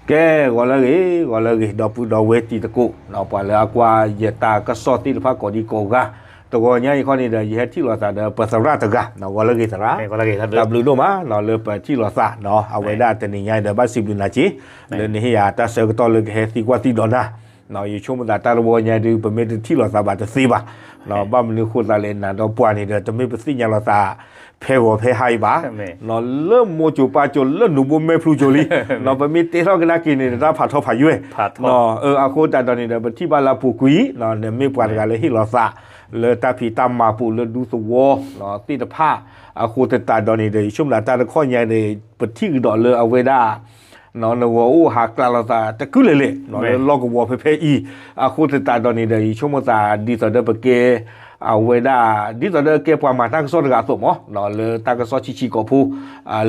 ကဲ ဂီၤလၢအဂ့ၤ ဂီၤလၢအဂ့ၤ ဒီပုၢ်ဒီဝဲၢ်တံၤသကိး ပှၤလၢအကွၢ်ယတၢ်ကစီၣ်သ့ၣ်တဖၣ်ကိးဒံကိးဂၤ, တဂီၤညါအံၤခီန့ၣ်ဒီး ယဟဲထံၣ်လိာ်သးဒီးပသရၣ်တဂၤ, ဂီၤလၢအဂ့ၤသရၣ်, တၢ်ဘျုးဒိၣ်မး လၢပထံၣ်လိာ်သး, အဝဲဒၣ်တနံၤညါအံၤဒီး ဘၣ်စံးဘျုးနၤက့ၤ လၢနဟ့ၣ်ယၤတၢ်ဆၢကတီၢ်လၢကဟဲသံကွၢ်သံဒိးနၤ, ယဆိကမိၣ်သးတၢ်တဝီညါဒုး ပမ့ၢ်တထံၣ်လိာ်သးဘၣ်တသ့ဘၣ်, ဘၣ်မနုၤဃိသးလဲၣ် နၤဒီးပှၤန့ၣ်ဒီး တမ့ၢ်ပသ့ၣ်ညါလိာ်သး ဖဲဂီၤဖဲဟါအံၤဘၣ်, လၢမိၢ်ကၠိၤပၢ်ကၠိၤလၢနူးဘိမဲာ်ဖျိကၠိၤလံ, ပမ့ၢ်တဲထီၣ်ကဒါက့ၤန့ၣ် တၢ်ဖးထီဖးယွဲၢ်, အဃိသတးဒီးန့ၣ်ဒီး ပထံၣ်ဘၣ်လၢအပူၤကွံာ် နမ့ၢ်ပှၤတဂၤလၢဟ့ၣ်လီၤသး လၢတၢ်ဖံးတၢ်မၤပူၤလၢဒူသဝီသ့ၣ်တဖၣ်, အဃိသတးဒီးန့ၣ်ဒီး ယဆိကမိၣ်သးတၢ်တခီညါန့ၣ် ပထံၣ်ကဒီးလၢအဝဲဒၣ် နဂီၤအိၣ်ဟးကျါလိာ်သးတကုလဲၣ်လဲၣ် လၢလီၢ်ကဝီၤဖဲဖဲအံၤ, အဃိသတးဒီးန့ၣ်ဒီး ယဆိကမိၣ်သးဒ်သိးဒီးပကဲ အဝဲဒၣ် ဒ်သိးဒီးကဲပှၤမၤတၢ်ကစီၣ်တဂၤအသိးမး, လၢတၢ်ကစီၣ်ဆံးဆံးကိာ်ဖိ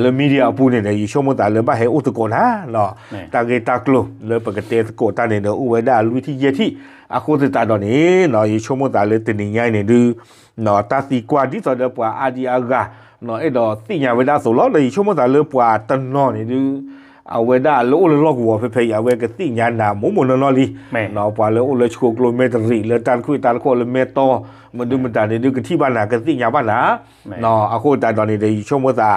လၢ media အပူၤန့ၣ်ဒီး ယဆိကမိၣ်သးလၢဘၣ်ဟဲအိၣ်သကိးနၤ, တၢ်ဂ့ၢ်တၢ်ကျိၤလၢပကတဲသကိးတၢ်န့ၣ်ဒီး အိၣ်ဝဲဒၣ်လွံၢ်ထံၣ်ယဲၢ်ထံၣ်, အဃိသတးဒီးန့ၣ် ယဆိကမိၣ်သးလၢတနံၤညါအံၤန့ၣ်ဒုး တၢ်သံကွၢ်ဒ်သိးဒီးပှၤအါဒံအါဂၤ အဲၣ်ဒိးသ့ၣ်ညါဝဲဒၣ်အသိးလီၤ. ဒီးယဆိကမိၣ်သးလၢပှၤတနီၤန့ၣ်ဒုး အဝဲဒၣ်လၢအိၣ်လၢလီၢ်ကဝီၤဖဲဖဲအံၤ အဝဲကသ့ၣ်ညါနၤမိၢ်မိၢ်နီၢ်နီၢ်လံ, ပှၤလၢအိၣ်လၢဆှိးကျိမဲာ်တရံး လၢတၢ်တခီတၢ်တခီလၢမဲာ်တီၢ် မဒုမတၤန့ၣ်ဒုး ကထံၣ်ဘၣ်နၤ ကသ့ၣ်ညါဘၣ်နၤ, အဃိသတးဒီးန့ၣ်ဒီး ယဆိကမိၣ်သး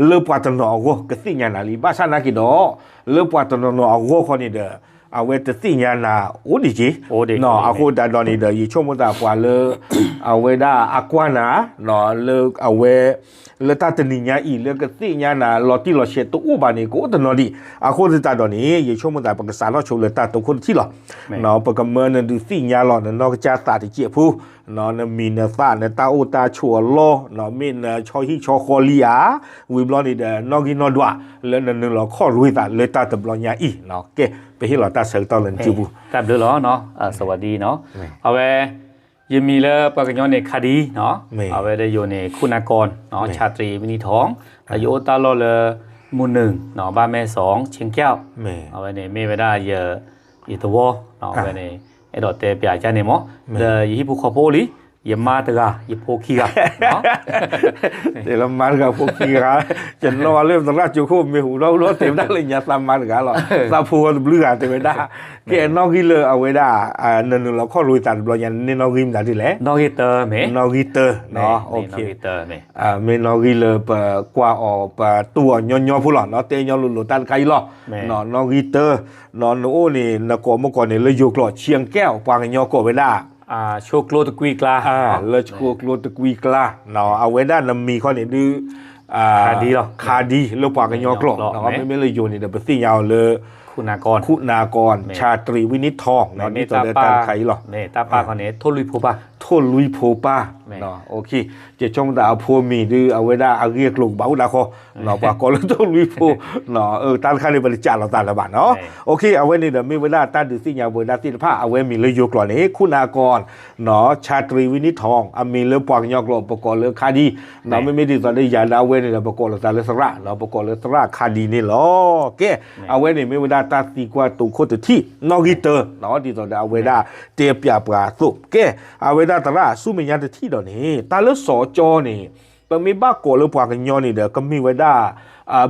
လၢပှၤတနီၤအဂီၢ် ကသ့ၣ်ညါနၤလံ ဘၣ်ဆၣ်နာ်က့ၤဒီး လၢပှၤတနီၤနီၤအဂီၢ်ခီန့ၣ်ဒီး အဝဲတသ့ၣ်ညါနၤအိၣ်ဒံးက့ၤ, အဃိသတးဒီးန့ၣ်ဒီး ယဆိကမိၣ်သးပှၤလၢ အဝဲဒၣ်အကွၢ်နၤ လၢအဝဲ လၢတၢ်တနံၤညါအံၤ လၢကသ့ၣ်ညါနၤလီၤတံၢ်လီၤဆဲးတအိၣ်ဘၣ်န့ၣ် ကအိၣ်တနီၤဒံး, အဃိသတးဒီးန့ၣ် ယဆိကမိၣ်သးပကစးထီၣ်ဆိလၢတၢ်တိခိၣ်တထံၣ်လီၤ. ပကမၢနဒုးသ့ၣ်ညါလီၤ နနီၢ်ကစၢ်သးတစဲးဖိ, နမံၤနသၣ် နတၢ်အိၣ်တၢ်ဆိးအလီၢ် မ့ၢ်နဆီဟံၣ်ဆီဃီလံဧါ, ဝံၤဘျီန့ၣ်ဒီး နီၣ်ဂံၢ်နီၣ်ဒွး လၢနနုာ်လီၤခီၣ်ရ့သးလၢတၢ်တဘျီညါအံၤ, ကဲ ပဟ့ၣ်လီၤတၢ်ဆၢကတီၢ်လၢနစုပူၤ, တၢ်ဘျုးလီၤ, အဝဲ ယမံၤလၢပှၤကညီန့ၣ် ခါဒံ, အဝဲဒၣ်ယိၤန့ၣ် ခိၣ်နၢ်ကီၢ်, ဆၣ်တရံး ဝံနံထီၣ်, ဒီးယအိၣ်တၢ်လီၢ်လၢ မုၢ်နုာ်, ဘၣ်မဲာ်စီၤ ဆ့ကၠီ, အဝဲန့ၣ်မ့ၢ်ဝဲဒၣ်ယ ယသဝီ, အဝဲန့ၣ် အဲၣ်ဒိးတဲပၠးကၢ်န့ၣ်မး, ဒီးယဟံၣ်ဖိဃီဖိအိၣ်လံ, ယမါတဂၤ ယဖိခံဂၤ တဲလၢမါတဂၤဖိခံဂၤ, ယနီၣ်လၢသရၣ်ကၠိခိၣ်မ့ၢ်ဟူးဒီးဟူးဒီးတဲဝဲဒၣ်လၢညါသးမါတဂၤလီၤ, သးဖိတဘျုးဂၤတဲဝဲဒၣ်, ကဲနီၣ်ဂံၢ်လၢအဝဲဒၣ် နနုာ်လီၤခီၣ်ရ့သးတဘျီညါ နန့ၢ်နီၣ်ဂံၢ်မနုၤဒ်လဲၣ်, နီၣ်ဂံၢ်တၢ, နီၣ်ဂံၢ်တၢ, မ့ၢ်နီၣ်ဂံၢ်လၢပကွၢ်အီၤ ပတူၢ်အီၤညီညီဖိလီၤ, တဲညီလိၤလိၤတၢ်တခါအံၤလီၤ, နီၣ်ဂံၢ်တၢ, နအိၣ်န့ၣ် နကိးမုၢ်ကီၢ်န့ၣ် လၢယိၤကျိာ် ဆ့ကဲ ပှၤကညီကိးဝဲဒၣ် ဆိကျိတကွံကျါ, လၢဆိကျိတကွံကျါ, အဝဲဒၣ်နမံၤခီန့ၣ်ဒုး ခါဒံ လၢပှၤကညီကျိာ်, မ့မ့ၢ်လၢယိၤန့ၣ်ဒီး ပသ့ၣ်ညါအီၤလၢ ခိၣ်နၢ်ကီၢ်, ဆၣ်တရံး ဝံနံထီၣ်, ဒ်သိးဒီးတၢ်တခါအံၤလီၤ, တၢ်ပၢ်ခီန့ၣ် ထိၣ်လွံၢ်ဖိပၢ်, ထိၣ်လွံၢ်ဖိပၢ်, ယဆိကမိၣ်သးအဖိမံၤဒုး အဝဲဒၣ်အဂ့ၢ်အကျိၤကဘၣ်အိၣ်ဒၣ်ဃီ, ပှၤကိးလၢထိၣ်လွံၢ်ဖိ, တၢ်တခါန့ၣ် ပတစးလိာ်သးလၢၤဘၣ်နီၤ, အဝဲန့ၣ်ဒီးမ့ၢ်ဝဲဒၣ်တၢ်ဒုးသ့ၣ်ညါပဝဲဒၣ်သ့ၣ်တဖၣ် အဝဲမံၤလၢယိၤကျိာ်န့ၣ် ခိၣ်နၢ်ကီၢ်, ဆၣ်တရံး ဝံနံထီၣ်, အမံၤလၢပှၤကညီကျိာ် ပကိးလၢခါဒံ, မ့မ့ၢ်ဒ်သိးဒီးယၤဒီးအဝဲန့ၣ်ဒီး ပကိးလိာ်သးလၢသရၣ်, ပကိးလၢသရၣ်ခါဒံန့ၣ်လီၤ, ကဲ, အဝဲန့ၣ်မ့ၢ်ဝဲဒၣ်တၢ်သံကွၢ်တိာ်ခိၣ်တထံၣ်, နီၣ်ဂံၢ်တၢ, ဒ်သိးဒီးအဝဲဒၣ်တဲပၠးပှၤအသိး, ကဲ, အဝဲဒၣ်သရၣ်ဆူမဲာ်ညါတထံၣ်ဒီးန့ၣ် တၢ်လၢစီၤကၠီန့ၣ် ပမ့ၢ်ဘၣ်ကိးလၢပှၤကညီန့ၣ်ဒီး ကမ့ၢ်ဝဲဒၣ်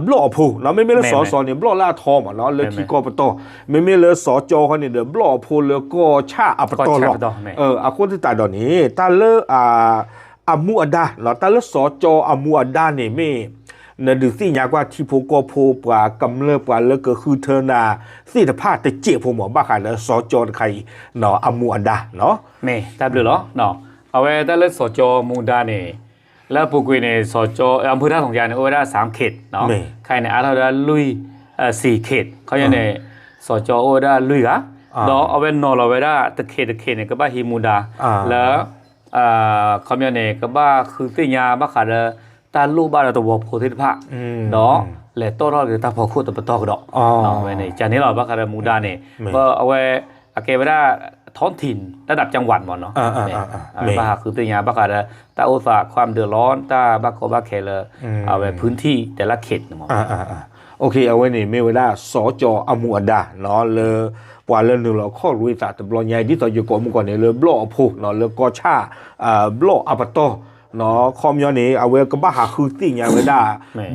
ဘျီၣ်အဖိ, မ့မ့ၢ်လၢစီၤစီၤန့ၣ် ဘျီၣ်လၢအထီမး လၢထံကီၢ်ပတီၢ်, မ့မ့ၢ်လၢစီၤကၠီဃီန့ၣ်ဒီး ဘျီၣ်အဖိလၢကီၢ်ဆၣ်အပတီၢ်လီၤ, အဃိသတးဒီးန့ၣ် တၢ်လၢ အမူအဒါ, တၢ်လၢစီၤကၠီအမူအဒါန့ၣ်မ့ၢ် နဒုးသ့ၣ်ညါကွၢ်ထံဖိကီၢ်ဖိ ပှၤကမျၢၢ်ပှၤလၢကဃုထၢနၤသ့ၣ်တဖၣ်တစဲးဖိမး ဘၣ်ဃးဒီးစီၤကၠီတခါအံၤ အမူအဒါ, မ့ၢ်တၢ်ဘျုးလီၤ, အဝဲတၢ်လၢစီၤကၠီမူဒါန့ၣ် လၢအပူၤကွံာ်န့ၣ် စီၤကၠီ အမုၢ်ထၣ်စီၤကၠီန့ၣ် အိၣ်ဝဲဒၣ် စၢမ်ခ့တ်, ခဲအံၤန့ၣ် အါထီၣ်ဝဲဒၣ်လွံၢ်, စံၣ်ခ့တ်, ခီန့ၣ် စီၤကၠီအိၣ်ဝဲဒၣ်လွံၢ်ဂၤ, ဒီးအဝဲနီၤလီၤဝဲဒၣ်တခ့တ်တခ့တ်န့ၣ် ကဘၣ်ဟံးမူဒါ လၢ ခီပညီန့ၣ် ကဘၣ်ဃုသ့ၣ်ညါဘၣ်ဃးဒီး တၢ်လိၣ်ဘၣ်ဒီးသဝီဖိသ့ၣ်တဖၣ်, ဒီးလဲၤတီၣ်ထီၣ်က့ၤတၢ်ဖီခိၣ်တပတီၢ်ကဒီး, ဝဲန့ၣ် ကန့ၣ်လီၤ ဘၣ်ဃးဒီးမူဒါန့ၣ်, အဝဲ အကဲဝဲဒၣ် ท้องถิ่น ระดับจังหวัดမးနီၤ, ဘၣ်ဟးဃုသ့ၣ်ညါ ဘၣ်ဃးဒီး တၢ်အိၣ်သး ความเดือดร้อน တၢ်ဘၣ်ကီဘၣ်ခဲလၢ အဝဲ พื้นที่ แต่ละเขตန့ၣ်မး အဝဲန့ၣ်မ့ၢ်ဝဲဒၣ် စီၤကၠီအမူအဒါ လၢ ပှၤလၢနုာ်လီၤခီၣ်ရ့သးတဘျီညါအံၤ ဒ်သိးယကိးမုၢ်ကီၢ်န့ၣ် လၢဘျီၣ်အဖိ လၢကီၢ်ဆၣ် ဘျီၣ်အပတီၢ် ခီပညီန့ၣ် အဝဲကဘၣ်ဟးဃုသ့ၣ်ညါဝဲဒၣ်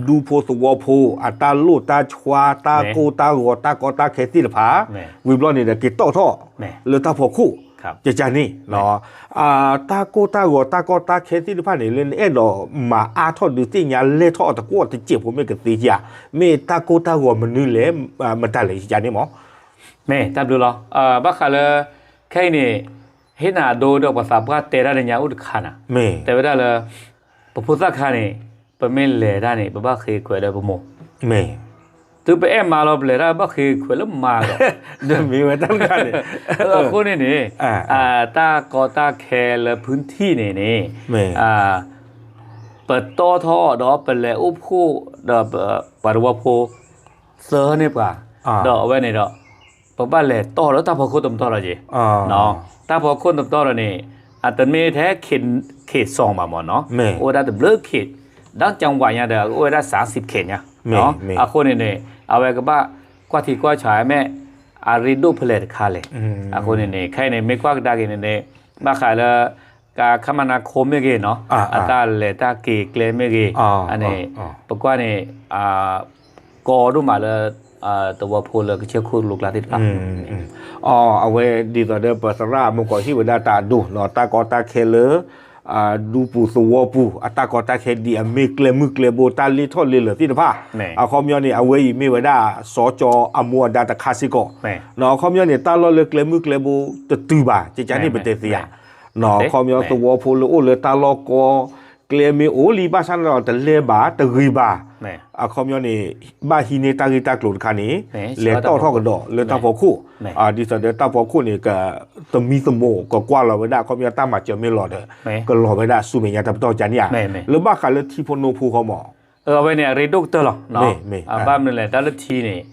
ဒူဖိသဝီဖိ အတၢ်လိၣ်တၢ်ဆှါ တၢ်ကိၢ်တၢ်ဂီၤ တၢ်ကီတၢ်ခဲသ့ၣ်တဖၣ် ဝံၤဘျီန့ၣ်ဒီး က့ၤတီၣ်ထီၣ် လၢတၢ်ဖီခိၣ် ကကန့ၣ် တၢ်ကိၢ်တၢ်ဂီၤ တၢ်ကီတၢ်ခဲသ့ၣ်တဖၣ်န့ၣ် လၢနအဲၣ်ဒိးမၤအါထီၣ်ဒုးသ့ၣ်ညါလဲၢ်ထီၣ်အီၤတကွီၢ်တစဲးဖိမ့ၢ်ကသ့ဧါ, မ့ၢ်တၢ်ကိၢ်တၢ်ဂီၤမနုၤလဲၣ် မတၤလဲၣ် ကကန့ၣ်မး. မ့ၢ်တၢ်ဘျုးလီၤ. ဘၣ်ဃးလၢ ခဲအံၤန့ၣ် ဟ့ၣ်နၤအဒိဒီးပှၤသးပှၢ်တဲတၢ်တညါအိၣ်တခါနၤ, တဲဝဲဒၣ်လၢ ပဖိသၣ်ခါန့ၣ် ပမ့ၢ်လဲၤတၢ်န့ၣ် ပဘၣ်ဃ့ခွဲးဒီးပမိၢ်, တုၤပအဲၣ်မါလီၤ ပလဲၤတၢ်ဘၣ်ဃ့ခွဲးလၢမါဒီး မ့ၢ်ဝဲတၢ်တခါန့ၣ် အဃိန့ၣ်န့ၣ် တၢ်ကီတၢ်ခဲလၢဖုထံၣ်န့ၣ်န့ၣ် ပတီၢ်ထီၣ်ဒီးပလဲၤအိၣ်ဖှိၣ်ဒီး ပှၤသဝီဖိ သၢန့ၢ်ပှၤ, ဒီးအဝဲန့ၣ်ဒီး ပဘၣ်လဲၤတီၢ်ဒီးတၢ်ဖီခိၣ်တမတီၢ်လီၤက့ၤ, တၢ်ဖီခိၣ်တမတီၢ်ဒီးန့ၣ် အတမ့ၢ်ထဲ ခေတ်ဆောင် ဘၣ်မ့ၢ်နီၤ, အိၣ်ဝဲဒၣ်တဘျုး ခေတ်, ဒီးကၠီဝါညါဒီး အိၣ်ဝဲဒၣ် စၢဆံး ခေတ် ညါ, အဃိန့ၣ်န့ၣ် အဝဲကဘၣ်ကွၢ်ထံကွၢ်ဆးမ့ၢ် အရ့ဒိၣ်ဖဲလဲၣ်တခါလဲၣ်, အဃိန့ၣ်န့ၣ် ခဲအံၤန့ၣ် မ့ၢ်ကွၢ်ကဒါက့ၤန့ၣ်န့ၣ် ဘၣ်ဃးလၢ က ခမန ခိၣ် မ့ၢ်ဂ့ၤနီၤ, အတၢ်လဲၤတၢ်က့ၤကျဲမ့ၢ်ဂ့ၤ, အန့ၣ် ပကွၢ်န့ၣ် ကီဒိၣ်မးလၢ သဝီဖိလၢကဆဲခိၣ်လိၤကျါသ့ၣ်တဖၣ်, အဝဲဒ်သိးဒီးပသရၣ်မုၢ်ကီးဟ့ၣ်ဝဲဒၣ်တၢ်အဒိနီၤ, တၢ်ကီတၢ်ခဲလၢ ဒူပူၤသဝီပူၤ အတၢ်ကီတၢ်ခဲဒ်အမ့ၢ်ကျဲမုၢ်ကျဲဘိ တၢ်လ့ထီၣ်လ့လၢာ်သ့ၣ်တဖၣ်, အခီပညီန့ၣ် အဝဲအံၤမ့ၢ်ဝဲဒၣ် စီၤကၠီအမူအဒါတခါစ့ၢ်ကီး, အခီပညီန့ၣ် တၢ်လီၢ်လၢကျဲမုၢ်ကျဲဘိတတုၤဘၣ် ကကန့ၣ်ပတဲသ့ဧါ, အခီပညီသဝီဖိလၢအိၣ်လၢတၢ်လီၢ်ကီ ကျဲမ့ၢ်အိၣ်လံ ဘၣ်ဆၣ်န့ၣ်ဒီးတလဲၤဘၣ်တဂ့ၤဘၣ်, အခီပညီန့ၣ် ဘၣ်ဟံးန့ၢ်တၢ်ဂ့ၢ်တၢ်ကျိၤတခါန့ၣ် လဲၤတီၢ်ထီၣ်ကဒီးလၢတၢ်ဖီခိၣ်, ဒ်သိးဒီးတၢ်ဖီခိၣ်န့ၣ် ကသမံသမိး ကကွၢ်လီၤဝဲဒၣ် အခီပညီတၢ်မၤစၢၤမ့ၢ်လီၤဒီး ကလီၤဝဲဒၣ်ဆူမဲာ်ညါတၢ်ပတီၢ်ကန့ၣ်ဧါ, လၢဘၣ်ဃးလၢထံဖိနိဖိဃီမး, အဝဲန့ၣ်အရ့ဒိၣ်ကတၢၢ်လီၤ, ဘၣ်မနုၤလဲၣ် တၢ်လၢထံန့ၣ်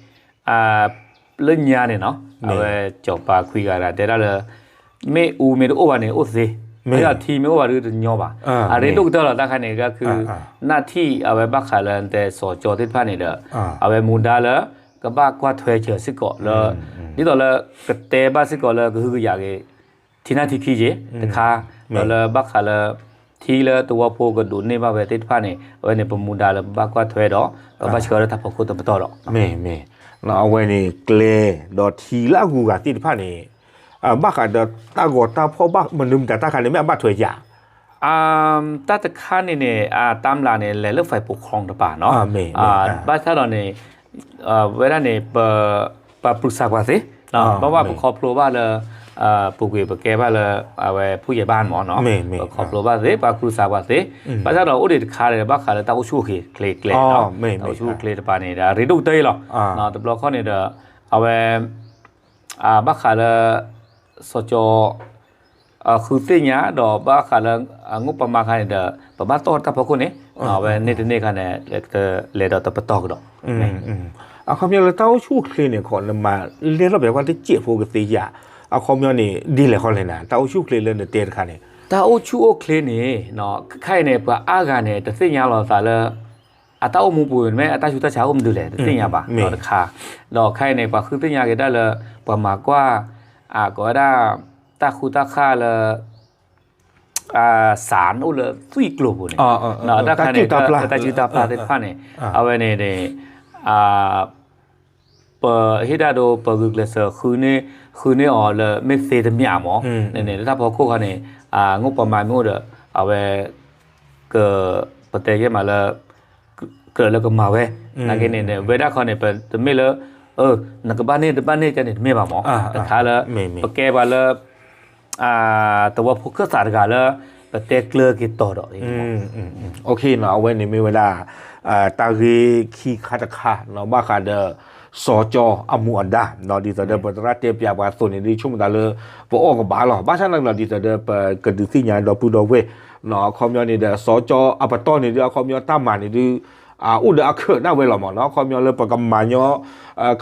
လၢညါန့ၣ်နီၤ အဝဲစီၤပၤခွံဂၤဒၣ်တဲဒၣ်လၢ မ့ၣ်အူမ့ၢ်တအိၣ်ဘၣ်န့ၣ်အိၣ်သ့, မ့ၢ်ဒီးထံမ့ၢ်အိၣ်ဘၣ်ဒီးတညီဘၣ်, အရ့ဒိၣ်ကတၢၢ်လီၤ တၢ်ခါန့ၣ် ကခု နၢ်ထံၣ်အဝဲဘၣ်ဃးလၢနတဲစီၤကၠီသ့ၣ်တဖၣ်န့ၣ်ဒီး အဝဲမူဒါလၢ ကဘၣ်ကွၢ်ထွဲစၢၤစ့ၢ်ကီးလၢ ဒ်သိးလၢ ကတဲဘၣ်စ့ၢ်ကီးလၢကဟုကယာ်က့ၤ ထံနၢ်ထံခံက့ၤတခါ, ဒီးလၢဘၣ်ဃးလၢ ထံလၢသဝီဖိကဒိးန့ၢ်ဘၣ်ဝဲသ့ၣ်တဖၣ်န့ၣ် အဝဲန့ၣ်ပမူဒါလၢပဘၣ်ကွၢ်ထွဲဒီး ပဘၣ်ဆှၢလၢတၢ်ဖီခိၣ်တပတီၢ်ဒီး မ့ၢ်မ့ၢ်, အဝဲန့ၣ်ကျဲ ဒီးထံလၢအဂုၤအဂၤသ့ၣ်တဖၣ်န့ၣ် ဘၣ်ဃးဒီးတၢ်ဂီၤတၢ်ဖီၣ်ဘၣ်မနုၤမတၤတၢ်ခါန့ၣ် မ့ၢ်အဘၣ်ထွဲယၤ တၢ်တခါန့ၣ်န့ၣ် တၢ်မျၢ်န့ၣ် လဲၤလၢ ฝ่ายปกครอง တပၤနီၤ, ဘၣ်ဆၣ်ဒီးန့ၣ် ဝဲဒၣ်န့ၣ် ပ ပှၤပရူးစးပှၤသ့, ဘၣ်ဝဲပခီဖျိဘၣ်လၢ ပူၤကွံာ်ပကဲဘၣ်လၢ အဝဲဖူယဲၢ်ဘၣ်မ့ၢ်နီၤ, ပခီဖျိဘၣ်သ့ ပှၤပရူးစးပှၤသ့, ဘၣ်ဆၣ်ဒီးအိၣ်ဒံးတခါဒီး ဘၣ်ဃးလၢတၢ်အိၣ်ဆူၣ်အိၣ်ချ့ကျဲနီၤ, တၢ်အိၣ်ဆူၣ်အိၣ်ချ့တပၤန့ၣ်ဒီး အရ့ဒိၣ်ကတၢၢ်အံၤလီၤ, တဘျီခီန့ၣ်ဒီး အဝဲ ဘၣ်ဃးလၢ စီၤကၠီ ဃုသ့ၣ်ညါဒီးဘၣ်ဃးလၢ အငိၣ်ပမါခါန့ၣ်ဒီး ပဘၣ်တီၢ်တၢ်ဖီခိၣ်န့ၣ် အဝဲန့ၣ်တန့ၢ်ခါန့ၣ် လဲၤဒီးတပတီၢ်ကဒီး, အခီပညီလၢတၢ်အိၣ်ဆူၣ်အိၣ်ချ့န့ၣ်ခီ နမၤလဲၢ်ထီၣ်ပှဲၤကွၢ်တစဲးဖိကသ့ဧါ, အခီပညီန့ၣ် ဒ်လဲၣ်ဃီလဲၣ်နၤ တၢ်အိၣ်ဆူၣ်အိၣ်ချ့လၢနတဲတခါန့ၣ်, တၢ်အိၣ်ဆူၣ်အိၣ်ချ့န့ၣ် ခဲအံၤန့ၣ် ပှၤအါဂၤန့ၣ် တသ့ၣ်ညါလီၤသးလၢ အတၢ်အိၣ်မူပူၤမ့ၢ်အတၢ်ဆူးတၢ်ဆါအိၣ်မနုၤလဲၣ် တသ့ၣ်ညါဘၣ်တခါ, ဒီးခဲအံၤန့ၣ် ပှၤဃုသ့ၣ်ညါက့ၤဒၣ်လၢ ပှၤမၤကွၢ် ကိးဝဲဒၣ် တၢ်ဃူတၢ်ဃၢ်လၢ စးအိၣ်လၢသွံၣ်ကျိၤပူၤန့ၣ်, တၢ်ခါန့ၣ် တၢ်စုၣ်တၢ်ပျၢ်သ့ၣ်တဖၣ်န့ၣ် အဝဲန့ၣ်န့ၣ် ပဟ့ၣ်တၢ်ဒိ ပဂုာ်ကျဲးစၢး ဃုန့ၢ်အီၤလၢမ့ၢ်သ့တမ့ၢ်မ့ၢ်, န့ၣ်န့ၣ် လၢတၢ်ဖီခိၣ်ခါန့ၣ် အငိၣ်ပမါမ့ၢ်အိၣ်ဒီး အဝဲ က ပတဲယဲၢ်မးလၢ ကြၢးလၢကမၤဝဲ, နာ်က့န့ၣ် ဝဲဒၣ်ခီန့ၣ် ပတမ့ၢ်လၢ နကဘၣ်န့ၢ်တဘၣ်န့ၢ်ကန့ၣ်တမ့ၢ်ဘၣ်မ့ၢ်, တခါလၢ ပကဲပှၤလၢ သဝီဖိခၢၣ်သးတဂၤလၢ ပတဲကျၢၤက့ၤတီၤဒီး အဝဲန့ၣ်မ့ၢ်ဝဲဒၣ် တၢ်ဂ့ၢ်ခံခါတခါ ဘၣ်ဃးဒီး စီၤကၠီအမူအဒါ ဒ်သိးဒီးပသရၣ်တဲပၠးပှၤအသိးန့ၣ် ဒ်ဆိကမိၣ်သးလၢ ပအီၣ်ကဘၣ်လီၤ. ဘၣ်ဆၣ်သနာ်က့ဒီး ဒ်သိးဒီးပကဒုးသ့ၣ်ညါဒီပုၢ်ဒီဝဲၢ် အခီပညီန့ၣ်ဒီး စီၤကၠီအပတီၢ်န့ၣ်ဒုး အခီပညီတၢ်မၤန့ၣ်ဒုး အိၣ်ဒီးအခၢးဒၣ်ဝဲလီၤမ့ၢ်နီၤ. အခီပညီလၢပကမၤညီ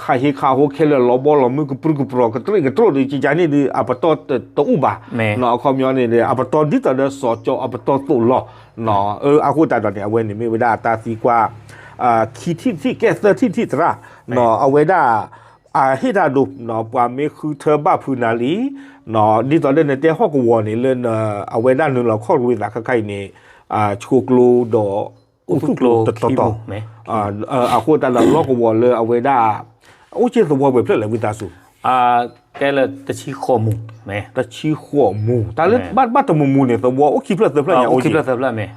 ခးဟ့ခးဟိခဲလၢာ်လီၤဘီလီၤမုၢ်ကပြုၢ်ကပြီၤ ကတြ့ၣ်ကတြိၣ်ဒီး ကကန့ၣ်ဒုး အပတီၢ်တအိၣ်ဘၣ်. အခီပညီန့ၣ်ဒီး အပတီၢ်ဒ်သိးဒီးစီၤကၠီအပတီၢ်သိးလီၤ. အဃိသတးဒီးန့ၣ် အဝဲန့ၣ်မ့ၢ်ဝဲဒၣ်အတၢ်သံကွၢ် ခံထံၣ်တထံၣ် ကဲသၢထံၣ်တထံၣ်သရၣ် အဝဲဒၣ် အဟ့ၣ်တၢ်ဒိ ပှၤမ့ၢ်ဃုထၢဘၣ်ဖုးနၤလံ ဒ်သိးဒီးနတဲဟီၣ်ကဝီၤန့ၣ်လၢ အဝဲဒၣ်နုာ်လီၤခီၣ်ရ့သးခဲခါအံၤန့ၣ် ဆှိကျိဒီး အိၣ်သူၣ်ကျိတတီၤတီၤ, အဃိသတးဒီးလီၢ်ကဝီၤလၢအဝဲဒၣ် အိၣ်က့သဝီပှဲၤဖျၢၣ်လဲၣ် ဝံသးစူၤ, ကဲလၢတဆံဃိးမူ, တဆံဃိးမူ, တၢ်လၢဘၣ်တမူမူန့ၣ် သဝီအိၣ်ခံဖျၢၣ်သၢဖျၢၣ်ညါအိၣ်က့,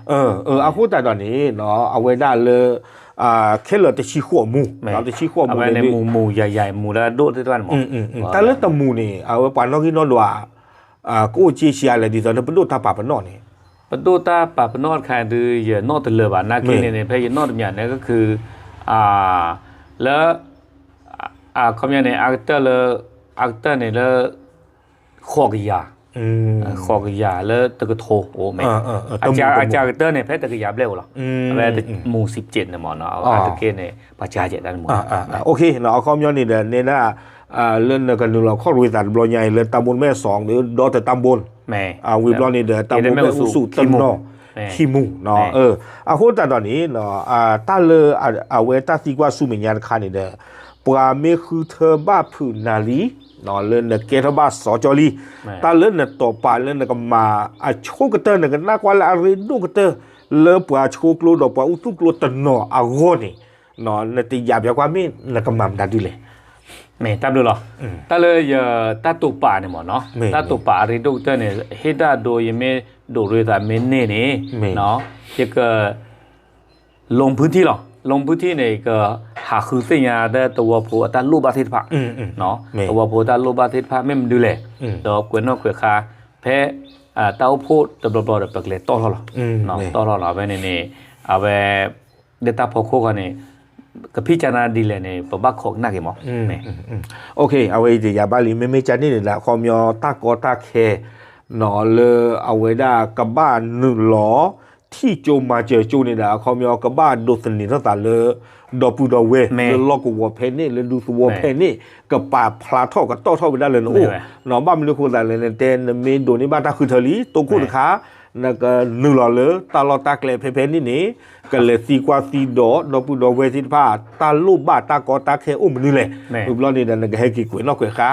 အဃိသတးဒီးန့ၣ် အဝဲဒၣ်လၢ ခဲလၢာ်တဆံဃိးမူ, တဆံဃိးမူန့ၣ် မူမူယၤယၤမူလၢအဒိၣ်သ့ၣ်တဖၣ်န့ၣ်မး, တၢ်လၢတမူန့ၣ် အဝဲပှၤနီၣ်ဂံၢ်နီၣ်ဒွး ကအိၣ်က့ဆံးအါလဲၣ် ဒ်သိးလၢပဒိၣ်တၢ်ပာ်ပနီၣ်န့ၣ်, ပဒိၣ်တၢ်ပာ်ပနီၣ်တခါဒုး ယနီၣ်တလၢာ်ဘၣ် နာ်က့န့ၣ်န့ၣ် ဖဲယနီၣ်တမံၤန့ၣ်ကခုး လၢ အခီပညီန့ၣ် အကတၢၢ်လၢ အကတၢၢ်န့ၣ်လၢ ဃိးကယၤ, ဃိးကယၤလၢတကထိအိၣ်မး, အကတၢၢ်န့ၣ် ဖဲတကယၤဘျဲၣ်အိၣ်လီၤ, အဝဲမူစံးပက့ၣ်န့ၣ်မးနီၤ အတက့ၢ်န့ၣ် ပှၤကၢ်ကဲးတၢ်န့ၣ်မး, အခီပညီန့ၣ်ဒီး နဲဒၣ် လၢနကနုာ်လီၤခီၣ်ရ့သးတဘျီညါအံၤ လၢတၢ်ဘိမဲၣ်စီၤဒီးတၢ်ဘိ ဝံၤဘျီန့ၣ်ဒီး တၢ်ဘိမဲၣ်အူဆူၣ်တနီၤ ခံမူ, အဃိသတးဒီးန့ၣ် တၢ်လၢအဝဲတၢ်သံကွၢ်ဆူမဲာ်ညါတခါန့ၣ်ဒီး ပှၤမ့ၢ်ဃုထၢဘၣ်ဖုးနၤလံ လၢနကဲထီၣ်ဘၣ်စီၤကၠီလံ, တၢ်လၢနတီၢ်ပာ်လၢနကမၤအဆိကတၢၢ် နကနၣ်ကွၢ်လၢအရ့ဒိၣ်ကတၢၢ် လၢပှၤဆှိကျိဒီးပှၤအိၣ်သူၣ်ကျိတနီၤအဂီၢ်န့ၣ် နတယာ်ပၠးကွၢ်မ့ၢ်နကမၤမတၤဒ်လဲၣ်, မ့ၢ်တၢ်ဘျုးလီၤ, တၢ်လၢယတၢ်တိာ်ပာ်န့ၣ်မးနီၤ တၢ်တိာ်ပာ်အရ့ဒိၣ်ကတၢၢ်န့ၣ် ဟ့ၣ်တၢ်ဒိ ယမ့ၢ်ဒိးရ့သးမ့ၢ်န့ၢ်န့ၣ် ယက လီၤဖုထံလီၤ, လီၤဖုထံန့ၣ် ကဟးဃုသ့ၣ်ညါတၢ်သဝီဖိအတၢ်လိၣ်ဘၣ်သ့ၣ်တဖၣ်, သဝီဖိတၢ်လိၣ်ဘၣ်သ့ၣ်တဖၣ် မ့ၢ်မနုၤလဲၣ်, ဒီးကွဲးနီၣ်ကွဲးဃါ ဖဲ တၢ်အိၣ်ဖှိၣ်တဘျီဘျီဒီး ပကလဲၤတီၣ်ထီၣ်လီၤ, တီၣ်ထီၣ်လီၤ ဖဲန့ၣ်န့ၣ် အဝဲ လၢတၢ်ဖီခိၣ်ခီန့ၣ် ကဖံးကၢ်နၤဒ်လဲၣ်န့ၣ် ပဘၣ်ခိးကနၣ်က့ၤမး, အဝဲအံၤတယာ်ဘၣ်လံ မ့မ့ၢ်ကန့ၣ်န့ၣ်ဒီး အခီပညီတၢ်ကီတၢ်ခဲ လၢအဝဲဒၣ်ကဘၣ်နုာ်လီၤ ထံၣ်ကၠိမၤစၢၤကၠိန့ၣ်ဒီး အခီပညီကဘၣ်ဒိးသန့ၤထီၣ်သးလၢ ဒီပုၢ်ဒီဝဲၢ် လၢလီၢ်ကဝီၤဖဲန့ၣ် လၢဒူသဝီဖဲန့ၣ် ကပာ်ဖျါထီၣ်ကတီၣ်ထီၣ်ဝဲဒၣ်လၢနအိၣ်, ဘၣ်မနုၤအဃိသတးလဲၣ် နတဲနမ့ၢ်ဒိးန့ၢ်ဘၣ်တၢ်ဃုထၢလံ တိခိၣ်တခါ နကနုာ်လီၤလၢတၢ်လီၢ်တၢ်ကျဲဖဲဖဲန့ၣ်န့ၣ် ကလဲၤသံကွၢ်သံဒီး ဒီပုၢ်ဒီဝဲၢ်သ့ၣ်တဖၣ် တၢ်လိၣ်ဘၣ်တၢ်ကီတၢ်ခဲအိၣ်မနုၤလဲၣ်, ဝံၤဘျီန့ၣ်ဒီး နကဟဲက့ၤကွဲးနီၣ်ကွဲးဃါ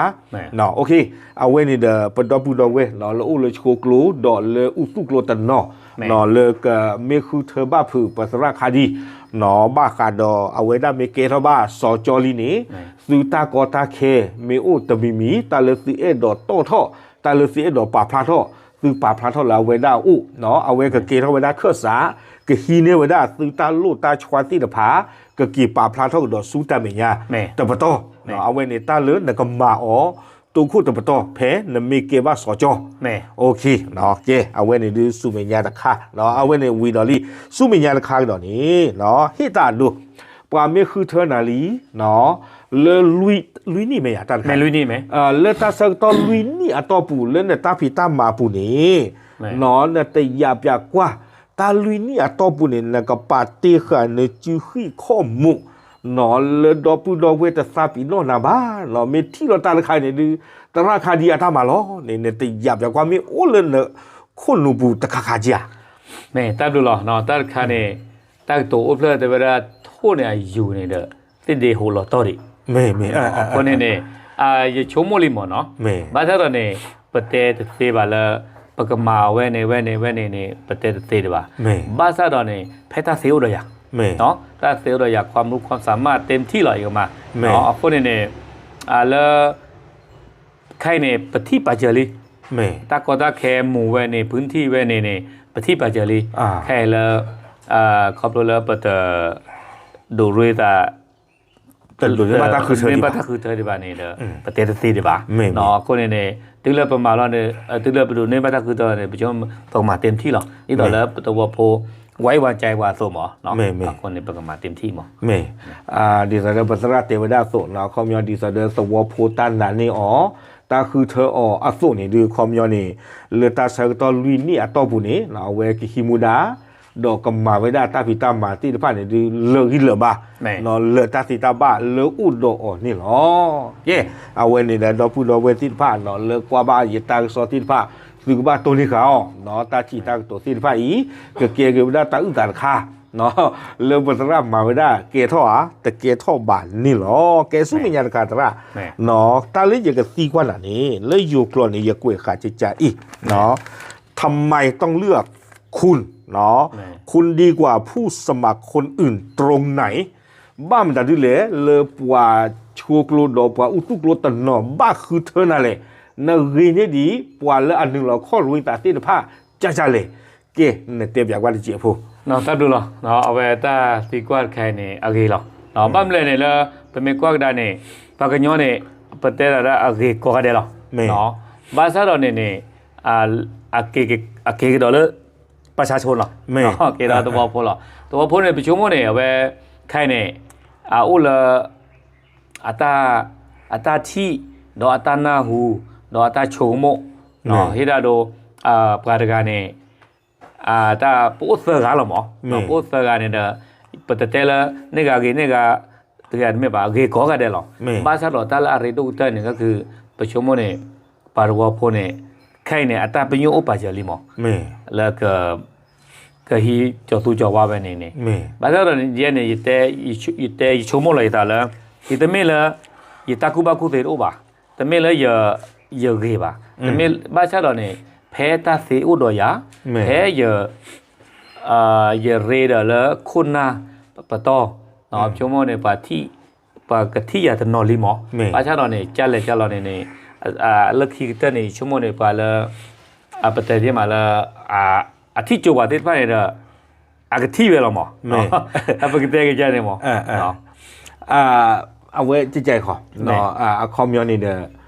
အဝဲန့ၣ်ဒီး ပဒီပုၢ်ဒီဝဲၢ် လၢအိၣ်လၢဆှိကျိ ဒီးလၢအိၣ်သူၣ်ကျိတနီၤ လၢကမ့ၢ်ဃုထၢဘၣ်ဖုးပသရၣ်ခါဒံ ဘၣ်ဃးဒီးအဝဲဒၣ်မ့ၢ်ကဲထီၣ်ဘၣ်စီၤကၠီလံန့ၣ် သုတၢ်ကီတၢ်ခဲမ့ၢ်အိၣ်တမံၤမံၤ တၢ်လၢသုအဲၣ်ဒိးတီၣ်ထီၣ် တၢ်လၢသုအဲၣ်ဒိးပာ်ဖျါထီၣ် သုပာ်ဖျါထီၣ်လၢအဝဲဒၣ်အအိၣ် အဝဲကကဲထီၣ်ဝဲဒၣ်ခၢၣ်စး ကဟံးန့ၢ်ဝဲဒၣ်သုတၢ်လိၣ်တၢ်ဆှါသ့ၣ်တဖၣ် ကက့ၤပာ်ဖျါထီၣ်ကဒီးဆူတၢ်မဲာ်ညါ တပတီၢ် အဝဲန့ၣ်တၢ်လၢနကမၤအီၤ တိခိၣ်တပတီၢ် ဖဲနမ့ၢ်ကဲဘၣ်စီၤကၠီ ကဲ အဝဲန့ၣ်ဒုးဆူမဲာ်ညါတခါ အဝဲန့ၣ်ဝံၤဒီးလံ ဆူမဲာ်ညါတခါကဒီးန့ၣ် ဟ့ၣ်တၢ်အဒိ ပှၤမ့ၢ်ဃုထၢနၤလံ လၢ လွံၢ်နံၣ်မ့ၢ်ယၤတၢ်တခါ လၢတၢ်ဆၢကတီၢ်လွံၢ်နံၣ်အတီၢ်ပူၤ လၢနတၢ်ဖံးတၢ်မၤအပူၤန့ၣ် နတယာ်ပၠးကွၢ် တၢ်လွံၢ်နံၣ်အတီၢ်ပူၤန့ၣ် နကပာ်တ့ၢ်ဃာ်နစုဟံၣ်ခီၣ်မူး လၢဒီပုၢ်ဒီဝဲၢ်တသးပ့ၤနီၣ်နၤဘၣ် မ့ၢ်ထံၣ်လီၤတၢ်တခါန့ၣ်ဒုး သရၣ်ခါဒံအတၢ်မၤလီၤန့ၣ် နတယာ်ပၠးကွၢ်မ့ၢ်အိၣ်လၢနခိၣ်နူာ်ပူၤတခါခါဧါ မ့ၢ်တၢ်ဘျုးလီၤ တၢ်တခါန့ၣ် တၢ်ကတိၤအိၣ်ဖျဲၣ်တဲဝဲဒၣ် ထိၣ်န့ၣ်အယူၤန့ၣ်ဒီး သ့ၣ်ဒ့ဟိးလီၤတီၢ်ဒံး အဃိန့ၣ်န့ၣ် ယဆိကမိၣ်လံမ့ၢ်နီၤ ဘၣ်ဆၣ်ဒီးန့ၣ် ပတဲတသ့ဘၣ်လၢ ပကမၤဝဲန့ၣ်ဝဲန့ၣ်ဝဲန့ၣ်န့ၣ် ပတဲတသ့ဒံးဘၣ် ဘၣ်ဆၣ်ဒီးန့ၣ် ဖဲတၢ်သ့အိၣ်ဒီးယၤ တၢ်သ့အိၣ်ဒီးယၤ ความรู้ความสามารถ เต็มที่ လီၤ ယကမၤ အဃိန့ၣ်န့ၣ် လၢ ခဲအံၤန့ၣ် ပထံၣ်ပာ်စၢၤလံ တၢ်ကီတၢ်ခဲမူးဝဲန့ၣ် พื้นที่ ဝဲန့ၣ်န့ၣ် ပထံၣ်ပာ်စၢၤလံ ခဲအံၤလၢ ခီဖျိလၢပတ ဒိးရ့သး တဒိးန့ၢ်ဘၣ်တၢ်ဃုထၢဒံးဘၣ် န့ၢ်ဘၣ်တၢ်ဃုထၢဒံးဘၣ်န့ၣ်ဒီး ပတဲတသ့ဒံးဘၣ် အဃိန့ၣ်န့ၣ် တုၤလၢပမၤလီၤန့ၣ် တုၤလၢပဒိးန့ၢ်ဘၣ်တၢ်ဃုထၢန့ၣ် ပကမၤ เต็มที่ လီၤ ဒ်သိးလၢပသဝီဖိ ဝဲဝဲကဲဝဲအသိးမး အဃိန့ၣ် ပကမၤ เต็มที่ မး မ့ၢ် ဒ်သိးလၢပသရၣ်တဲဝဲဒၣ်အသိး အခီပညီဒ်သိးလၢသဝီဖိတၢ်နာ်န့ၢ်အီၤ တၢ်ဃုထၢအီၤအသိးန့ၣ်ဒုး အခီပညီန့ၣ် လၢတၢ်ဆၢကတီၢ်လွံၢ်နံၣ်အတီၢ်ပူၤန့ၣ် အဝဲကဟံးမူဒါ ဒီးကမၤဝဲဒၣ်တၢ်ဖံးတၢ်မၤသ့ၣ်တဖၣ်န့ၣ်ဒုး လၢာ်ဂံၢ်လၢာ်ဘါ လၢာ်တၢ်သ့တၢ်ဘၣ်လၢအိၣ်ဒီးအီၤန့ၣ်လီၤ. ကဲ အဝဲန့ၣ်ဒီးဒီပုၢ်ဒီဝဲၢ်သ့ၣ်တဖၣ် လၢကွၢ်ဘၣ်ယတၢ်ကစီၣ်သ့ၣ်တဖၣ် သုကဘၣ်တိၢ်န့ၢ်ဃာ်အီၤ တၢ်ထံၣ်တၢ်ကတိၤသ့ၣ်တဖၣ်အံၤ ကကဲက့ၤဝဲဒၣ်တၢ်အုၣ်သးတခါ လၢပသရၣ်မၤဝဲဒၣ်ကဲထီၣ်ဧါ တကဲထီၣ်ဘၣ်န့ၣ်လီၤ. ကဲဆူမဲာ်ညါတခါသရၣ် တၢ်လၢယကသံကွၢ်နၤန့ၣ် လၢယိၤကျိာ်န့ၣ် ယကွဲးဃာ်ကကးအံၤ ทำไมต้องเลือกคุณ คุณดีกว่าผู้สมัครคนอื่นตรงไหน ဘၣ်မတၤဒ်လဲၣ် လၢပှၤဆိကျိဒီးပှၤအူသူၣ်ကျိတနီၤ ဘၣ်ဃုထၢနၤလဲၣ်. နဂ့ၤန့ၢ်ဒံး ပှၤလၢအနုာ်လီၤခီၣ်ရံသးသ့ၣ်တဖၣ် ကၢ်ကၢ်လဲၣ်. ကဲ နတဲပၠးကွၢ်တစဲးဖိ. တၢ်ဘျုးလီၤ. အဝဲတၢ်သံကွၢ်တခါအံၤန့ၣ် အဂ့ၤလီၤ. ဘၣ်မနုၤလဲၣ်န့ၣ်လၢ ပမ့ၢ်ကွၢ်ကဒါန့ၣ် ပှၤကညီန့ၣ် ပတဲဒၣ်အဂ့ၤကိးဂၤဒဲးလီၤ. ဘၣ်ဆၣ်ဒီးန့ၣ်န့ၣ် အက့ၤကဒီးလၢ ပှၤဆါဆိလီၤ. က့ၤဒီးသဝီဖိလီၤ. သဝီဖိန့ၣ် ပဆိကမိၣ်န့ၣ် အဝဲ ခဲအံၤန့ၣ် အအိၣ်လၢ အတၢ် အတၢ်ထံၣ် ဒီးအတၢ်နၢ်ဟူ ဒီးအတၢ်ဆိကမိၣ် ဟ့ၣ်ဒၣ်ဒိ ပှၤတဂၤန့ၣ် တၢ်ပအိၣ်သၢဂၤလီၤမး, ပအိၣ်သၢဂၤန့ၣ်ဒီး ပတတဲလၢ န့ၢ်ဂၤဂ့ၤန့ၢ်ဂၤ တဂၤတမ့ၢ်ဘၣ် အဂ့ၤကိးဂၤဒဲးလီၤ. ဘၣ်ဆၣ်ဒီးတၢ်လၢအရ့ဒိၣ်ကတၢၢ်န့ၣ် ကဲခီ ပဆိကမိၣ်န့ၣ် ပှၤသဝီဖိန့ၣ် ခဲအံၤန့ၣ် အတၢ်ပညိၣ်အိၣ်ပာ်စၢၤလံမး လၢ ကဟံးကၠီၤသူကၠီၤဝါဝဲန့ၣ်န့ၣ်, ဘၣ်ဆၣ်ဒီးယဲန့ၣ် ယတဲယဆိကမိၣ်လီၤယသးလၢ ယတမ့ၢ်လၢ ယတၢ်ကူၣ်ဘၣ်ကူၣ်သ့တအိၣ်ဘၣ်, တမ့ၢ်လၢ ယဂ့ၤဘၣ်, တမ့ၢ်ဘၣ်ဆၣ်ဒီးန့ၣ် ဖဲတၢ်သ့အိၣ်ဒီးယၤ, ဖဲယ ယရ့ဒီးလၢခိၣ်နၢ်ပတီၢ်, ဆိကမိၣ်န့ၣ် ပှၤထံၣ် ပှၤကထံၣ်ယၤတနီၤလံမး, ဘၣ်ဆၣ်ဒီးန့ၣ် ကၢ်လဲၣ်ကၢ်လီၤန့ၣ်န့ၣ် လၢခံကတၢၢ်န့ၣ် ယဆိကမိၣ်န့ၣ် ပှၤလၢ ပတဲသ့မးလၢ အထံၣ်ကၠိပှၤသ့ၣ်တဖၣ်န့ၣ်ဒီး အကထံၣ်ဝဲလီၤမး, ပကတဲကကန့ၣ်မး အဝဲကကခီ အခီပညီန့ၣ်ဒီး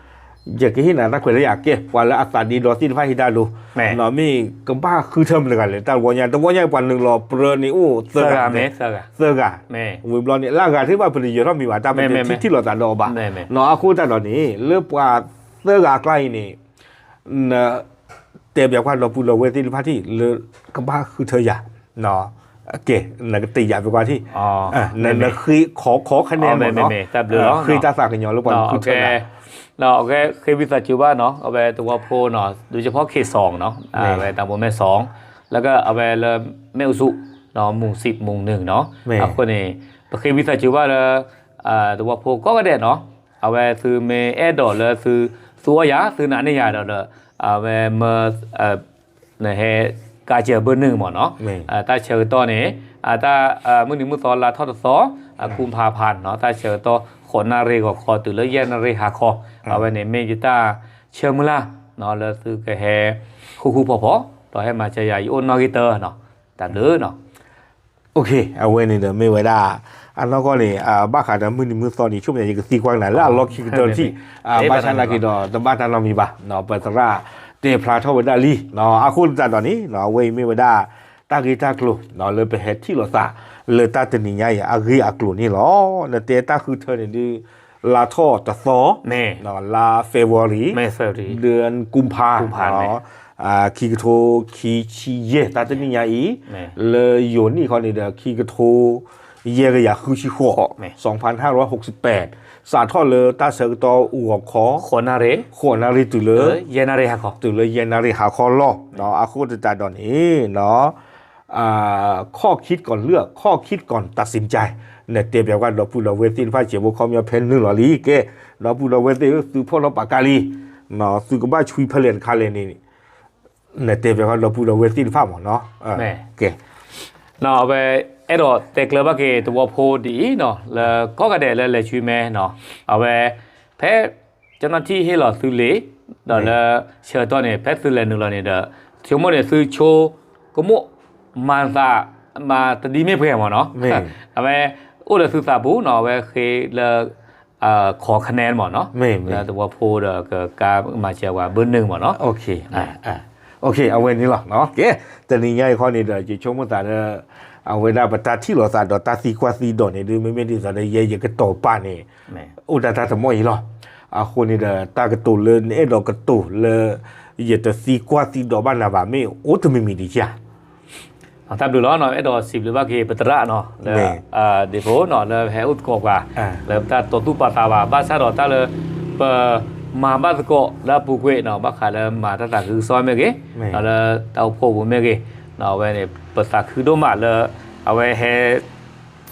ယကဟ့ၣ်နၤတၢ်ခွဲးတၢ်ယာ်ကဲ ပှၤလၢအသးဒ့ဒီသ့ၣ်တဖၣ်ဟ့ၣ်တၢ်ဒိ, မ့ၢ်ကဘၣ်ဃုထၢမတၤတဂၤလဲၣ် တၢ်တဝီညါ တဝီညါပှၤနုာ်လီၤပြၢန့ၣ်အိၣ်သၢဂၤ, သၢဂၤ, ဝံၤဘျီန့ၣ် လၢအဂၤသ့ၣ်တဖၣ်ပတယၢၤထီၣ်မံၤဘၣ် တၢ်ပတထံၣ်ထံၣ်လိာ်သးဒီးအီၤဘၣ်, အဃိသတးဒီးန့ၣ် လၢပှၤသၢဂၤအကျါအံၤန့ၣ် န တဲပၠးကွၢ်ဒီပုၢ်ဒီဝဲၢ်သ့ၣ်တဖၣ်ထံၣ် လၢကဘၣ်ဃုထၢယၤ, ကဲ နကတဲယၤပကွၢ်ထံၣ်, နဃ့ခီခီခဲန့ၣ်မးနီၤ, ဃ့တၢ်သးကညီၤလၢပှၤဃုထၢယၤ, ဃ့ဝံသးစူၤဘၣ်နီၤ အဝဲသဝီဖိနီၤ ဒုးကဖီၣ်ခ့စီၤနီၤ, အဝဲတၢ်ဘိမဲၢ်စီၤ, လၢက အဝဲလၢမဲၢ်အူဆူၣ် မူၤစံးမူၤနုာ်နီၤ, အဃိန့ၣ် ပဃ့ဝံသးစူၤဘၣ်လၢ သဝီဖိကိးဂၤဒဲးနီၤ, အဝဲသုမ့ၢ်အဲၣ်ဒိးလၢသု သူအီၣ်ယၤ သုနာ်န့ၢ်ယၤဒီး အဝဲမၢ နဟဲကါစၢၤဘၢၣ်နုာ်မးနီၤ, တၢ်ဆၢကတီၢ်န့ၣ် အတၢ်မုၢ်နံၤမုၢ်သီလါထီၣ်တသီ, အကူဖးဖးနီၤ တၢ်ဆၢကတီၢ် ဃိးနၣ်ရံၣ်ဂီၤခီတုၤလၢယဲၢ်နၣ်ရံၣ်ဟါခီ, အဝဲန့ၣ်မ့ၢ်ယတၢ်ဆၢမုၢ်လၢ်နီၤ လၢသုကဟဲ ဃူဃူဖိးဖိး ဒီးဟဲမၤစၢၤယၤ ယအိၣ်နီၣ်ဂံၢ်တၢနီၤ, တၢ်ဘျုးနီၤ အဝဲန့ၣ်ဒီးမ့ၢ်ဝဲဒၣ် အနီၢ်ကီၢ်န့ၣ် ဘၣ်ဃးဒီးမုၢ်နံၤမုၢ်သီန့ၣ် ဆိကမိၣ်ယကသံကွၢ်နၤလၢအလီၢ်ခံကတၢၢ်တထံၣ်, ဘၣ်ဆၣ်သနာ်က့ဒီး တဘၣ်တၢ်နီတမံၤဘၣ်, ပသရၣ်တဲဖျါထီၣ်ဝဲဒၣ်လံ, အဃိသတးဒီးန့ၣ် အဝဲအံၤမ့ၢ်ဝဲဒၣ် တၢ်ဂ့ၢ်တၢ်ကျိၤ လၢပဟဲထံၣ်လိာ်သး လၢတၢ်တနံၤညါအံၤ အဂ့ၢ်အကျိၤန့ၣ်လီၤ. နတဲတၢ်ဃုထၢန့ၣ်ဒုး လါထီၣ်တသီ လါ February ဒၢးကူဖး ခံကထိခံဆံယဲၢ် တၢ်တနံၤညါအံၤ လၢယိၤနံၣ်ခီန့ၣ်ဒီး ခံကထိ ယဲၢ်ကယၤဃုဆံဃိး สองพันห้าร้อยหกสิบแปด စးထီၣ်လၢတၢ်ဆၢကတီၢ်ဂီၤခီ ဃိးနၣ်ရံၣ်တုၤလၢ တုၤလၢယဲၢ်နၣ်ရံၣ်ဟါခီလီၤ. အဃိသတးဒီးန့ၣ် ข้อคิดก่อนเลือก ข้อคิดก่อนตัดสินใจ နတဲပၠးကွၢ်ဒီပုၢ်ဒီဝဲၢ်သ့ၣ်တဖၣ်စဲးဖိ ခီပညီဖဲနုာ်လီၤလံ ကဲ ဒီပုၢ်ဒီဝဲၢ်သ့ၣ်ဧၢ သုဖီၣ်လီၤပာ်ကါလံ သုကဘၣ်ဆွံဖဲလဲၣ်တခါလဲၣ်န့ၣ် နတဲပၠးကွၢ်ဒီပုၢ်ဒီဝဲၢ်သ့ၣ်တဖၣ်မးနီၤ ကဲ အဝဲ အဲၣ်ဒိးတဲကျၢၤဘၣ်က့ၤသဝီဖိဒ်အံၤနီၤ လၢကိးဂၤဒဲးလၢလဲၤဆွံမဲနီၤ အဝဲ ဖဲ ကၠီနီၣ်ထံၣ်ဟ့ၣ်လီၤသုလံာ် ဒီးလၢ ဆၢကတီၢ်န့ၣ် ဖဲသုလဲၤနုာ်လီၤန့ၣ်ဒီး ဆိကမိၣ်န့ၣ် သုဆိကမိၣ် မၤသး မၤတဒ်မ့ၢ်ပှဲၤမးနီၤ အဝဲ အိၣ်လၢသုသးပူၤနီၤ အဝဲဃ့လၢ ခီကနဲမးနီၤ လၢသဝီဖိဒီး ကကါမၤစၢၤပှၤဘၢၣ်နုာ်မးနီၤ အဝဲန့ၣ်လီၤ ကဲ တနံၤညါအံၤခီန့ၣ်ဒီး ယဆိကမိၣ်သးလၢ အဝဲဒၣ်ပတၢ်ထံၣ်လိာ်သးဒီးတၢ်သံကွၢ်သံဒိးန့ၣ်ဒုး မ့မ့ၢ်ဒ်သိးဒီး ယဲယကတီၤပာ်န့ၣ် အိၣ်ဒၣ်တၢ်တမီၢ်အံၤလီၤ. အဃိန့ၣ်ဒီး တၢ်ကတိၤလၢနအဲၣ်ဒိးကတိၤလၢ ယတသံကွၢ်သံဒိးဘၣ်နၤဘၣ် မ့ၢ်အိၣ်တမံၤမံၤဒံးဧါ တၢ်ဘျုးလီၤနီၤ အဲၣ်ဒိးစံးဘျုးဘၣ်က့ၤပသရၣ်နီၤ လၢ ဒ့ဖိနီၤ လၢဟဲအိၣ်သကိးပှၤ လၢပတၢ်တိာ်သူၣ်ပာ်သးဘၣ် ဘၣ်ဆၣ်ဒီးတၢ်လၢ ပမၤဘၣ်သကိးလၢအပူၤကွံာ်နီၤ ဘၣ်ဃးလၢမၤတၢ်သးခုကစီၣ်မ့ၢ်ဂ့ၤ လၢတၢ်အိၣ်ဖှိၣ်ပူၤမ့ၢ်ဂ့ၤ အဝဲန့ၣ် ပသးခုဒိၣ်မးလၢ အဝဲဟဲ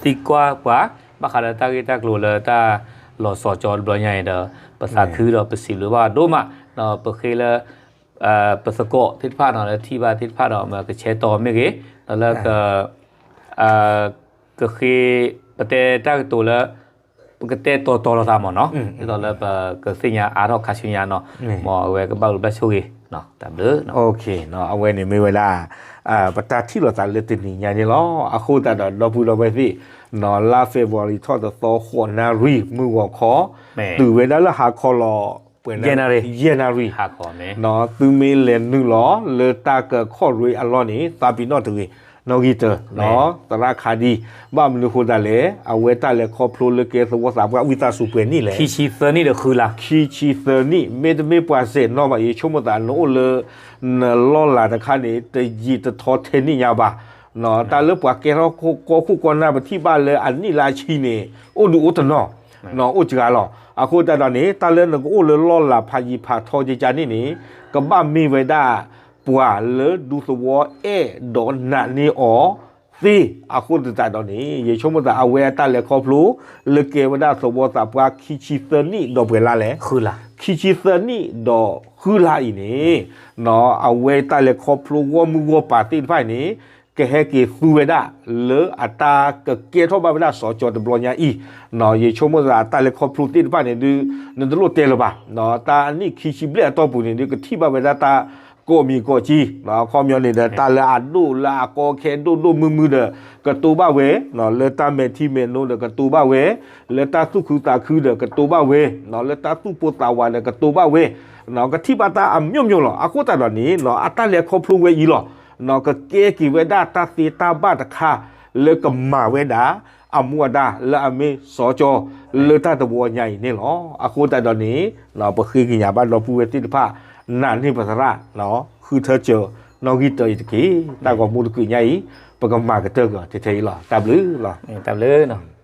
သံကွၢ်ပှၤ ဘၣ်ဃးလၢတၢ်ဂ့ၢ်တၢ်ကျိၤလၢတၢ်လီၤစီၤကၠီတဘျီညါအံၤဒီး ပသးခုဒီးပစံးဘျုးဘၣ်ဒိၣ်မး ပဃ့လၢ ပသကိးသ့ၣ်တဖၣ်နီၤ လၢထံၣ်ဘၣ်သ့ၣ်တဖၣ်ဒီး မ့ၢ်ကဆဲးတီမ့ၢ်ဂ့ၤ လၢ ကဃ့ ပတဲတၢ်ကတိၤလၢ ပကတဲတီၤတီၤလိာ်သးမ့ၢ်နီၤ, ဒ်သိးလၢပကသ့ၣ်ညါအါထီၣ်ခါဆူညါနီၤ, မ်အဝဲကဘၣ်လိာ်ဘၣ်ဆိၣ်ဂ့ၤ, တၢ်ဘျုး. အဝဲန့ၣ်မ့ၢ်ဝဲဒၣ် ပတၢ်ထံၣ်လိာ်သးလၢတနံၤညါန့ၣ်လီၤ. အဃိသတးဒီး ဒီပုၢ်ဒီဝဲၢ်သ့ၣ်, နီၤ လါ February ထီၣ်တသီ ဃိးနၣ်ရံၣ် မုၢ်ဂီၤခီ, တုၤဝဲဒၣ်လၢဟါခီလီၤ ပှဲၤ ယဲၢ်နၣ်ရံၣ်, သုမ့ၢ်လဲၤနုာ်လီၤလၢတၢ်ကခီၣ်ရ့အလီၢ်န့ၣ် သးပ့ၤနီၣ်တဂ့ၤ, နီၣ်ဂံၢ်တၢ, သရၣ်ခါဒံ, ဘၣ်မနုၤအဃိသတးလဲၣ်, အဝဲတၢ်လဲၤခီဖျိလၢကဲသဝီသးပှၢ်ဝံသးစူၤပှဲၤနံၣ်လဲၣ်, ခံဆံသၢနံၣ်ဒီးဃုလါ, ခံဆံသၢနံၣ်, မ့တမ့ၢ်ပှၤစဲးနီၣ်ဘၣ်, ယဆိကမိၣ်သးနအိၣ်လၢ နလီၢ်လၤတခါန့ၣ် တယံာ်တထီထဲန့ၣ်ညါဘၣ်, တၢ်လၢပှၤကဲထီၣ်ကီၢ်ခိၣ်ကီၢ်နၢ် ပထံၣ်ဘၣ်လၢအနံၣ်လၢအဆံန့ၣ် အိၣ်ဒုးအိၣ်တနီၤ, အိၣ်စှၤလီၤ. အဃိသတးဒီးန့ၣ် တၢ်လၢနကအိၣ်လၢလီၢ်လၤဖးယံၤဖးထီကကန့ၣ်န့ၣ် ကဘၣ်မ့ၢ်ဝဲဒၣ် ပှၤလၢဒူသဝီအဲၣ်ဒိးနာ်န့ၢ်အီၤသ့, အဃိသတးဒီးန့ၣ် ယဆိကမိၣ်သးအဝဲအတၢ်လဲၤခီဖျိ လၢကဲဝဲဒၣ်သဝီသးပှၢ်ခံဆံသၢနံၣ်ဒီးပှဲၤလါလဲၣ်, ခံဆံသၢနံၣ်ဒီးဃုလါအံၤန့ၣ်, အဝဲတၢ်လဲၤခီဖျိဂီၢ်မုၢ်ဂီၢ်ပၤသ့ၣ်တဖၣ်အံၤန့ၣ် ကဟဲက့ၤသူဝဲဒၣ်လၢအတၢ်ကကဲထီၣ်ဘၣ်ဝဲဒၣ်စီၤကၠီၤတဘျီညါအံၤ, ယဆိကမိၣ်သးတၢ်လဲၤခီဖျိသ့ၣ်တဖၣ်န့ၣ်ဒုး နတလိၣ်တဲလၢၤဘၣ်, တၢ်အနံၣ်ခံဆံဘျဲၣ်အတီၢ်ပူၤန့ၣ်ဒုး ကထံၣ်ဘၣ်ဝဲဒၣ်တၢ်ကိးမံၤကိးကၠံ, အခီပညီန့ၣ်ဒီး တၢ်လၢအဒိၣ်လၢအကီခဲဒိၣ်ဒိၣ်မုၢ်မုၢ်ဒီး ကတိၤဘၣ်ဝဲ, လၢတၢ်မဲာ်ထံမဲာ်နိဒီးကတိၤဘၣ်ဝဲ, လၢတၢ်သူၣ်ခုသးခုဒီးကတိၤဘၣ်ဝဲ, လၢတၢ်သူၣ်ပိၢ်သးဝးဒီးကတိၤဘၣ်ဝဲ, ကထံၣ်ဘၣ်တၢ်အမျိုးမျိုးလီၤ. အဃိသတးဒီးန့ၣ် အတၢ်လဲၤခီဖျိဝဲအံၤလီၤ, ကကဲက့ၤဝဲဒၣ်တၢ်သ့တၢ်ဘၣ်တခါ လၢကမၤဝဲဒၣ် အမူအဒါလၢအမ့ၢ်စီၤကၠီၤ လၢတၢ်တဘျီညါအံၤန့ၣ်လီၤ. အဃိသတးဒီးန့ၣ် ပဃ့ကညးဘၣ်ဒီပုၢ်ဝဲၢ်သ့ၣ်တဖၣ် နာ်န့ၢ်ပသရၣ် ဃုထၢစၢၤ နီၣ်ဂံၢ်တၢအံၤတက့ၢ်. တၢ်ဂီၤမူတကုးညါအံၤ ပကမၤကတၢၢ်က့ၤအီၤထဲထဲအံၤလီၤ. တၢ်ဘျုးလီၤ. တၢ်ဘျုးလီၤ.